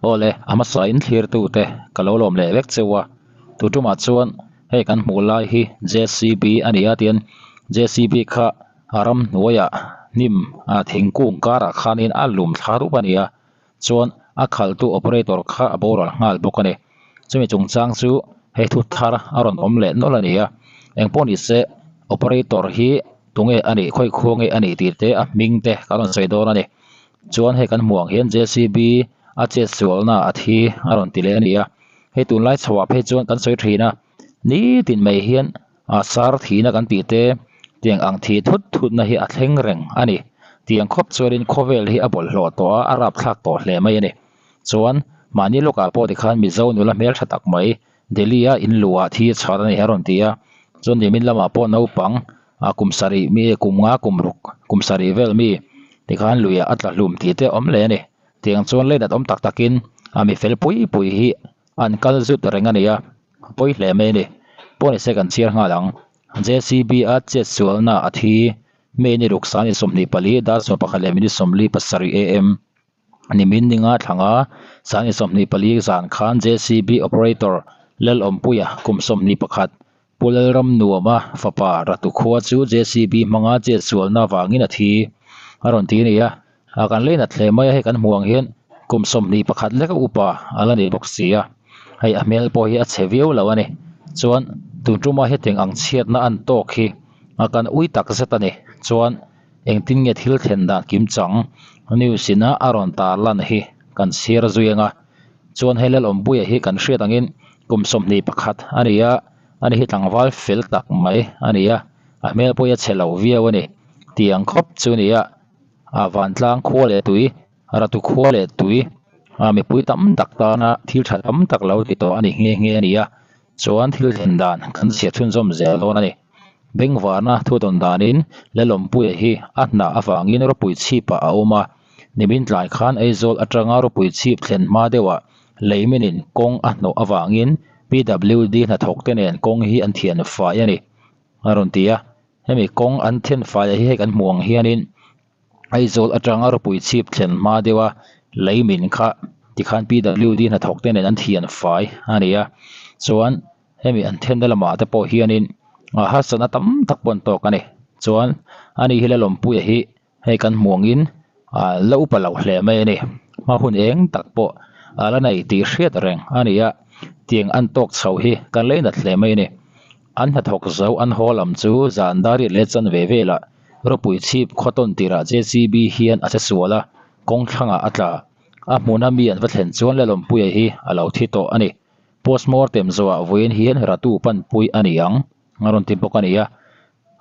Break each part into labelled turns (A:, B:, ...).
A: Awle, a hmasa in thlirtute ka lo lawm leh vek cheu a, tu tumah chuan hei kan hmuh lai hi JCB a ni a tian JCB kha a ramhnuaiah hnim ah thingkung karah khanin a lum thla rup a ni a, chuan a khalhtu operator kha a boral nghal bawk a ni. Chumi chungchang chu hei thu thar a rawn awm leh nawlh a ni a, engpawh ni se operator hi tunge a nih khawi khua nge a nih tih te a hming te kan rawn sawi dawn a ni. Chuan hei kan hmuh ang hian JCB a chet sualna a thi a rawn ti leh a ni a, hei tunlai chhoah phei chuan kan sawi thin a, nitin mai hian a sar thihna kan tih te tiang ang thih thut thutna hi a thleng reng a ni. Tiang khawp chuanin khawvel hi a bawlhhlawh tawh a, a rapthlak tawh hle mai a ni. Chuan mahni lawkah pawh tikhan Mizo nula hmeltha tak mai Delhi a in luhah thi a chhar a ni a rawn ti a, chuan nimin lamah pawh naupang a kum sarih mi kum nga kum ruk kum sarih vel mi tikhan luiah a tla hlum tih te a awm leh a ni. Tiang chuan lei nat awm tak takin a mi fel pui pui hi an kal zut reng a ni a, pawi hle mai a ni. Pawh ni se kan chhiar nghal ang. JCB a chet sualna a thi May ni ruk sani 24 dar 11:47 am. Nimin ninga thlanga sani 24 zan khan JCB operator Lalawmpuia kum 21 Pu Lalramnuama fapa Ratu khua chu JCB hmanga chet sualna vangin a thi a rawn ti a ni a, a kan lei nat hle mai a, hei kan hmuh ang hian kum 21 leka upa a la ni bawk si a, hei a hmel pawh hi a chhe viau lo a ni. Chuan tun tuma hetiang ang chhiatna an tawk hi a kan ui tak zet a ni. Chuan engtin nge thil thlen dan kim chang news ina a rawn tar lan hi kan chhiar zui ang a, chuan hei Lalawmpuia hi kan hriat angin kum 21 a ni a, ani hi tlangval fel tak mai a ni a, a hmel pawh hi a chhe lo viau a ni tiang khawp chu a ni a, a vantlang khua leh tui ratu khua leh tui a mipui tam tak tana thil tha tam tak lo ti tawh a ni nghe nghe a ni a, chuan thil thlen dan kan chhiat chhunzawm zel dawn a ni. Bengvarna thudawn danin Lalawmpuia hi a hna avangin ropui chhipah a awm a, nimin tlai khan Aizawl atanga ropui chhip thlen hma deuhah leiminin kawng a hnawh avangin PWD hnathawk te nen kawng hi an thian fai a ni a rawn ti a, hemi kawng an thian fai ah hi hei kan hmuh ang hianin Aizawl atanga ropui chhip thlen hma deuha leimin kha tikhan PWD hnathawk te nen an thian fai a ni a, chuan hemi an thenna lamah te pawh hianin harsatna tam tak pawh an tawk a ni. Chuan ani hi Lalawmpuia hi hei kan hmuh angin la upa loh hle mai a ni. Hma hun eng tak pawh a la nei tih hriat reng a ni a, tiang an tawk chho hi kan lei nat hle mai a ni. An hnathawk zo an haw lam chu zan dar riat leh chan ve velah ropui chhip khaw tawn tirah JCB hian a che sual a, kawng thlangah a tla. A hmuna mi an va thlen chuan Lalawmpuia hi a lo thi tawh a ni. Postmortem zawhah vawiin hian ratu panpui a ni ang a rawn ti bawk a ni a.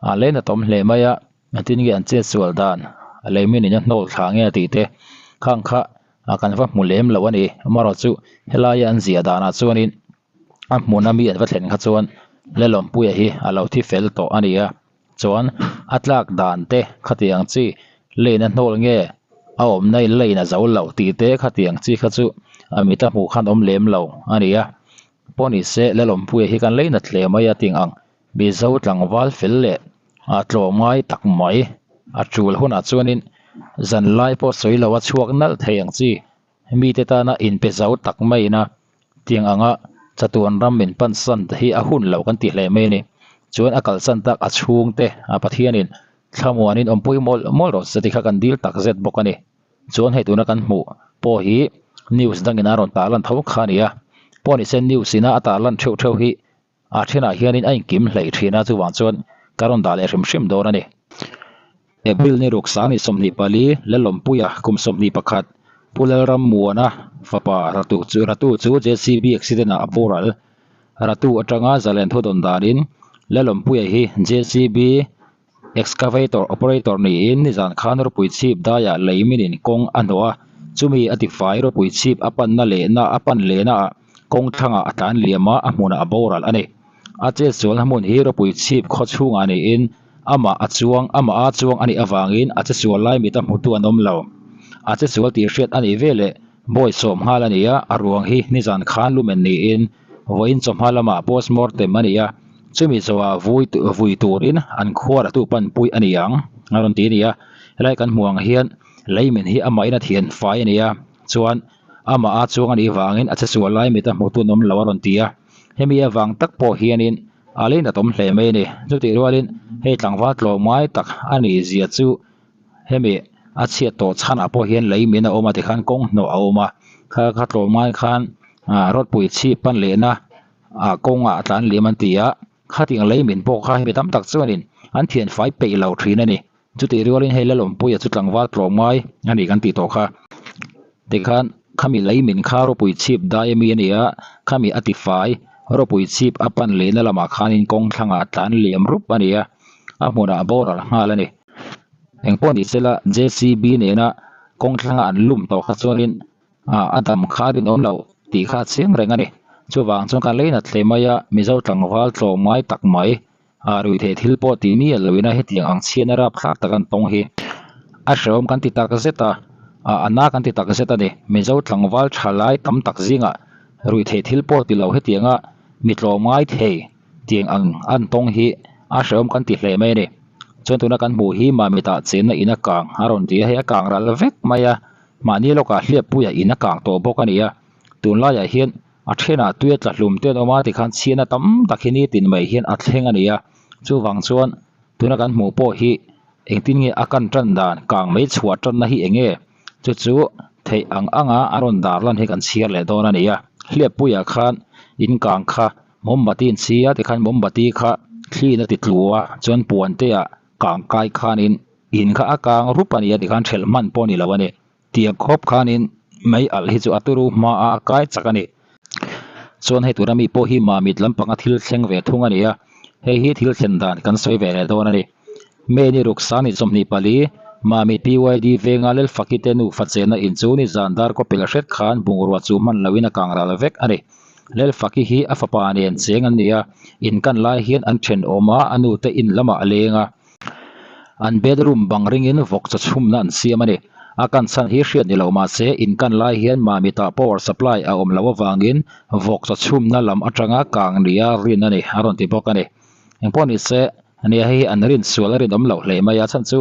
A: A lei na tawm hle mai a, engtin nge an chet sual dan, a lei min in a hnawl thla nge a tih te khang kha kan va hmu lem lo a ni. Amaherawhchu helaia an ziah danah chuanin a hmuna mi an va thlen kha chuan Lalawmpuia hi a lo thi fel tawh a ni a. Chuan a tlak dan te khatiang chi lane a hnawl nge a awmna in lane a zo lo tih te khatiang chi kha chu a mit a hmuh khan awm lem lo a ni a. Pawh ni se Lalawmpuia hi kan lane a tle mai a ting ang Mizo tlangval fel leh a tlawm ngai tak mai a tul hunah chuanin zanlai pawh sawi lo a chhuak nalh thei ang chi mite tana inpe zo tak maiin a tiang anga chatuan ram min pan san te hi a hun lo kan ti hle mai a ni. Chuan a kalsan tak a chhungte a Pathianin thlamuanin awmpui mawlh mawlh rawh se tih kha kan dil tak zet bawk a ni. Chuan hei tuna kan hmuh pawh hi news dangin a rawn tarlan tho kha a ni a, pawh ni se news ina a tarlan theuh theuh hi A thenah hianin a inkim hleih thin a, chuvang chuan ka rawn dah leh hrim hrim dawn a ni. April ni ruk sang ni 24, Lalawmpuia kum 21, Pu Lalrammuana fapa Ratu chu Ratu chu JCB accident ah a boral. Ratu atanga zalen thu dawn danin Lalawmpuia hi JCB excavator operator niin nizan khan ropui chhip daiah lei minin kawng a hnawh a, chumi a tifai ropui chhip a panna lehna a pan lehna ah kawng thlangah a tlan liam a, a hmunah a boral a ni. A chetsualna hmun hi ropui chhip khaw chhungah niin amah a chuang amah a chuang a nih avangin a chesual lai mita hmutu an awm lo. A chesual tih hriat a nih veleh bawi sawm nghal a ni a, a ruang hi nizan khan lumen niin vawiin chawhma lamah postmortem a ni a. Chumi zawhah vui vui turin an khuar a tu panpui a ni ang a rawn ti a ni a, helai kan hmuh ang hian leimin hi amahin a thian fai a ni a, chuan Amah a chuang a nih vangin a che sual lai mit a hmutu an awm lo a rawn ti a. Hemi avang tak pawh hianin a lei nat awm hle mai a ni. Chutih rualin hei tlangval tlawmngai tak a nih zia chu hemi a chhiat tawh chhanah pawh hian lei min a awm a tikhan kawng hnawh a awm a. Kha kha tlawmngai khan ah rawtpui chhip pan lehna ah kawngah a tlan liam an ti a. Khatiang lei min pawh kha hemi tam tak chuanin an thian fai peih lo thin a ni. Chutih rualin hei Lalawmpuia chu tlangval tlawmngai a ni kan tih tawh kha. Tikhan khami lei min kha ropui chhip dai ami a ni a, khami a tifai ropui chhip a pan lehna lamah khanin kawng thlangah a tlan liam rup a ni a, a hmunah a boral nghal a ni. Engpawh ni sela JCB nena kawng thlanga an lum tawh kha chuanin a dam kha a rinawm loh tih kha a chiang reng a ni. Chuvang chuan kan lei nat hle mai a, Mizo tlangval tlawmngai tak mai A rui theih thil pawh tih miah loin a hetiang ang chhiatna rapthlak tak an tawng hi a hrehawm kan ti tak zet a, a na kan ti tak zet a ni. Mizo tlangval tha lai tam tak zingah rui theih thil pawh ti lo hetianga mi tlawmngai thei tiang ang an tawng hi a hrehawm kan ti hle mai a ni. Chuan tuna kan hmuh hi Mamitah chenna in a kang a rawn ti a, hei a kang ral vek mai a, mahni lawkah hliappuiah in a kang tawh bawk a ni a, tunlaiah hian A thenah tui a tla hlum te an awm a tikhan chhiatna tam tak hi nitin mai hian a thleng a ni a, chuvang chuan tuna kan hmuh pawh hi engtin nge a kan tan dan kang mai chhuah tanna hi eng nge chu chu theih ang anga a rawn dar lan hi kan chhiar leh dawn a ni a, hliappuiah khan in kang kha mawmbati an chhi a tikhan mawmbati kha thliin a ti tlu a chuan puan te ah kang kai khanin in kha a kang rup a ni a tikhan thelh hman pawh a ni lo a ni. Tiang khawp khanin mei alh hi chu a turu hma a a kai chak a ni. Chuan hei tura mi pawh hi mamit lampanga thil thleng ve thung a ni a, hei hi thil thlen dan kan sawi ve leh dawn a ni. May ni ruk sang ni 24, Mamit PYD venga Lelfaki te nufa chenna in chu nizan dar kawpil a hret khan bungrua chu hman loin a kang ral vek a ni. Lelfaki hi a fapa nen cheng an ni a, in kan lai hian an thenawm a, a nute in lamah a leng a. An bedroom bang ringin vawk chaw chhumna an siam a ni. A kan chhan hi hriat ni lo mahse in kan lai hian Mamitah power supply a awm loh avangin vawk chaw chhumna lam atanga kang nia rin a ni a rawn ti bawk a ni. Engpawh ni se nia hei hi an rin sual a rinawm loh hle mai a chhan chu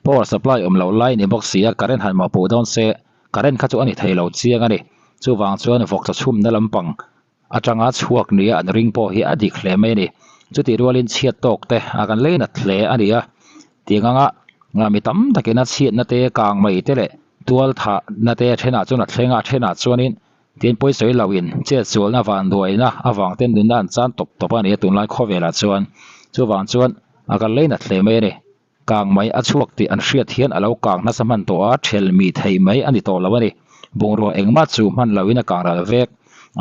A: power supply awm loh lai ni bawk si a current han mawhpuh dawn se current kha chu a ni thei lo chiang a ni. Chuvang chuan vawk chaw chhumna lampang atanga chhuak nia an ring pawh hi a dik hle mai a ni. Chutih rualin chhiat tawk te a kan lei nat hle a ni a, tiang anga mi tam takin a chhiatna te kang mai te leh tual thahna te a thenah chuan a thleng a, a thenah chuanin tin pawisawi loin chet sualna vanduaina avang ten nunna an chan tawp tawp a ni a tunlai khawvelah chuan. Chuvang chuan a kan lei nat hle mai a ni. Kang mai a chhuak tih an hriat hian a lo kang nasa hman tawh a, ṭhel mi theih mai a ni tawh lo a ni. Bungrua engmah chu hman loin a kang ral vek.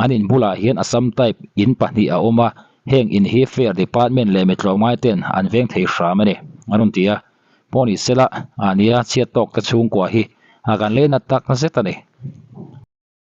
A: An in bulah hian Assam type in pahnih a awm a, heng in hi Fare Department leh mi tlawmngai ten an veng thei hram a ni, an rawn ti a. Pawh ni sela, a nia chhiat tawk te chhungkua hi a kan lei nat tak zet a ni.